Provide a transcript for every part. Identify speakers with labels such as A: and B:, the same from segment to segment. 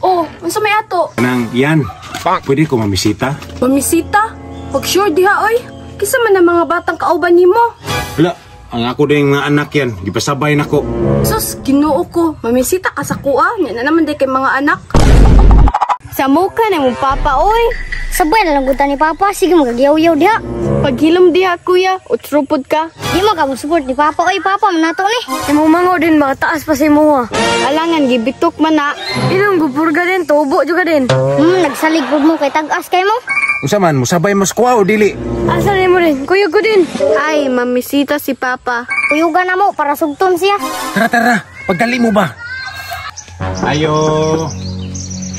A: Oh, unsa may ato?
B: Kanang yan. Pwede ko mamisita?
A: Mamisita? Pag sure diha oy. Kisa man ang mga batang kauban nimo.
B: Wala, ang ako din mga anak yan. Gipasabay nako.
A: Sus, Ginoo ko. Mamisita ka sa kuha. Nya na naman di kay mga anak.
C: Sa muka na mong papa, oy.
D: Sabay na lang gud ta ni Papa, sige magagyaw-yaw diha.
C: Paghilom diha, kuya. Utrupod ka.
D: Di man ka mo support ni Papa, oy, Papa man nato ni.
C: Imong mango din, makataas pa sa imuha. Alangan, gibitok man na. Ilong gupurga din, tubo juga din.
D: Nagsalig pud mo kay tag-as kay mo.
B: Unsa man, musabay mas kuha o dili?
C: Asa ni mo rin? Kuyog ko din. Ay, mamisita si Papa.
D: Kuyugan na mo para sugton siya.
B: Tara, tara. Pagdali mo ba? Ayo.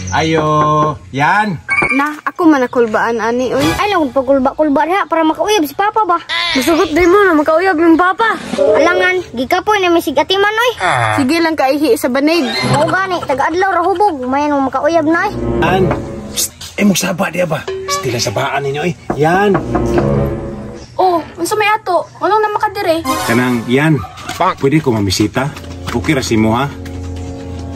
B: Ayo. Yan.
C: Na, ako man nakulbaan ani, oy.
D: Ay lang pagkulba-kulba diha para makauyab si Papa ba.
C: Musugot din mo na makauyab yung papa.
D: Alangan, gikapoy na misig atiman oy.
C: Sige lang kaihi sa banig.
D: Mao gani, taga-adlaw ra hubog, mayan mo makauyab na eh.
B: Yan. Psst, eh, magsaba diya ba? Stila sabaan ninyo eh. Yan.
A: Oh, unsa may ato? Anong na makadire?
B: Kanang yan. Pwede ko mamisita? Okay ra si mo ha?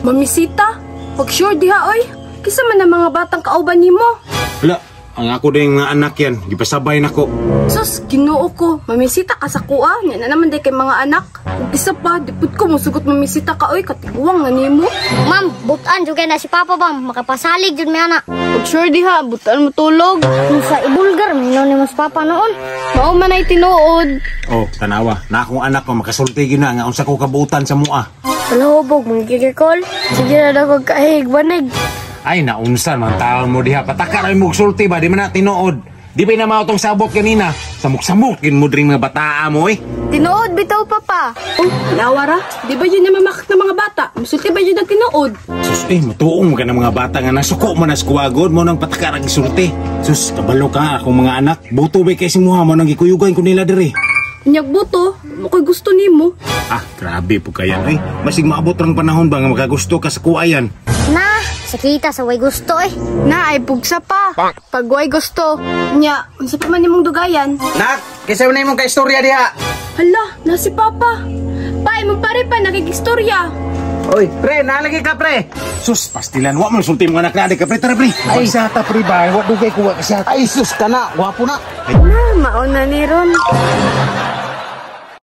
A: Mamisita? Pag sure diha oy. Kisa man ang mga batang kauban nimo.
B: Wala, ang ako din mga anak yan. Gipasabay nako.
A: Sus, Ginoo ko. Mamisita ka sa kuha. Nya na naman di kay mga anak. Ug isa pa, di pud ko musugot mamisita ka oy. Katiguang na nimo.
D: Ma'am, butan jud kay na si Papa ba, makapasalig jud mi ana.
C: Pag sure diha, butan mo tulog.
D: Sa ibulgar, minaw ni mas Papa noon.
C: Mao man ay tinuod.
B: Oh, tanawa. Na akong anak ko makasulti gyud na nga unsa ko kabutan sa mua.
C: Palahubog, mga kikikol. Sige na daw kag kahig, banig.
B: Ay, naunsa man taon mo diha. Pataka ra mo sulti ba di man na tinuod. Di ba na mao tong sabot kanina? Samok-samok gin mo dring mga bataa mo eh.
C: Tinuod bitaw, Papa.
A: Oh, nawa ra. Di ba yun na mamakak ng mga bata? Musulti ba yun ang tinuod?
B: Sus, eh, matuong ka ng mga bata nga nasuko mo na sa kuwagod mo nang pataka ra gisulti. Sus, kabalo ka akong mga anak. Buto ba kay simuha mo nang gikuyugan ko nila diri.
A: Unyag buto, mo ko'y gusto nimo.
B: Ah, grabe po kayan eh. Masig maabot rang panahon ba nga makagusto ka sa kuayan.
D: Na, sakita sa way gusto eh.
C: Na ay pugsa pa. Pag way gusto.
A: Nya, unsa pa man nimong dugayan?
E: Nak, kaysa na imong kaistorya diha.
A: Hala, na si Papa. Pa, imong pare pa nakigistorya.
E: Oy, pre, nalagi ka pre.
B: Sus, pastilan wa man sulti mga anak na ka pre tara pre. Ay, sata pre ba, wa dugay ko wa kasata.
E: Ay sus kana, wapo na.
C: Na, mauna ni Ron.